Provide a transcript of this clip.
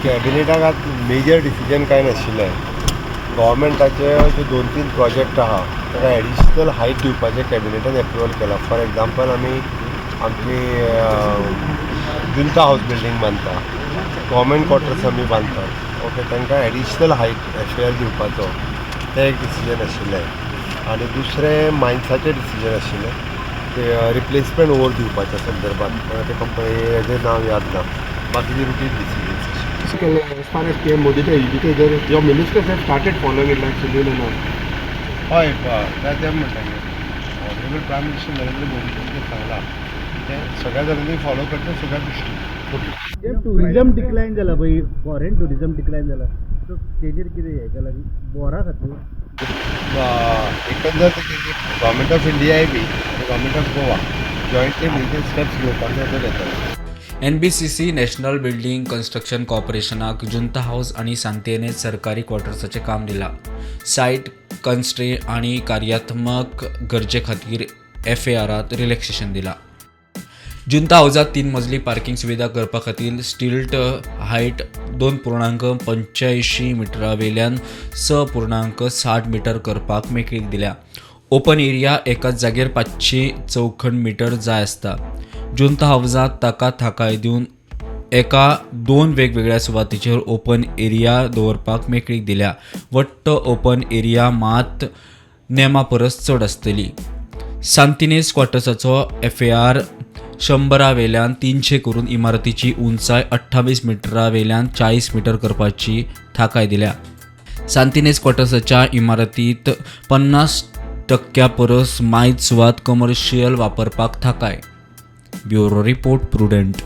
कॅबिनेटाक आतां major decision कांय नाशिल्लें. गोवोरमेंटाचे जे दोन तीन प्रोजेक्ट आहा ताका एडिशनल हायट दिवपाचें कॅबिनेटान एप्रुवल केलां. फॉर एग्जाम्पल, आमी आमची जुंता हावज बिल्डींग बांदता, गोवोरमेंट क्वॉर्टर्स आमी बांदतात, ओके, तांकां एडिशनल हायट एफ एल दिवपाचो तें एक डिसिजन आशिल्लें. आनी दुसरें मायन्साचें डिसिजन आशिल्लें, ते रिप्लेसमेंट ओवर दिवपाच्या संदर्भात. म्हाका ते कंपनी हेजें नांव याद ना. बाकीचे रुटीन डिसिजन्स आशिल्ले. As far as PM Modi because your ministers have started following it, like Sunil and all. हय, तें म्हणटा न्ही, ऑनरेबल प्रायम मिनिस्टर नरेंद्र मोदीजीन जें सांगलां तें सगळ्या जाणांनी फॉलो करचें सगळ्या दृश्टीन. टुरिजम डिक्लायन जाला पळय, फॉरेन टुरिजम डिक्लायन जाला, सो तेजेर कितें हें केलां बोरा खातीर? एकंदर गव्हर्मेंट ऑफ इंडियाय बी आनी government of Goa jointly major steps घेवपाक जाय ते घेतले. एनबीसीसी नॅशनल बिल्डिंग कन्स्ट्रक्शन कॉर्पोरेशनाक जुंता हाऊस आनी सांतेनेज सरकारी क्वॉर्टर्साचें काम दिलां. सायट कन्स्ट्रे आनी कार्यात्मक गरजे खातीर एफएआरांत रिलॅक्सेशन दिलां. जुंता हाऊसांत तीन मजली पार्किंग सुविधा करपा खातीर स्टिल्ट हायट 2.85 मिटरा वेल्यान 6.60 मिटर करपाक मेकळीक दिल्या. ओपन एरिया एकाच जागेर 500 चौखण मिटर जाय आसता. जुंता हावजांत ताका थाकाय दिवन एका दोन वेगवेगळ्या सुवातीचेर ओपन एरिया दवरपाक मेकळीक दिल्या. वट्ट ओपन एरिया मात नेमा परस चड आसतली. सांतिनेज क्वार्टर्साचो एफएआर 100 वेल्यान 300 करून इमारतीची उंचाय 28 मिटरा वेल्यान 40 मिटर करपाची थाकाय दिल्या. सांतिनेज क्वार्टर्साच्या इमारतीत 50% परस मायज सुवात कमर्शियल वापरपाक थाकाय. Bureau report, Prudent.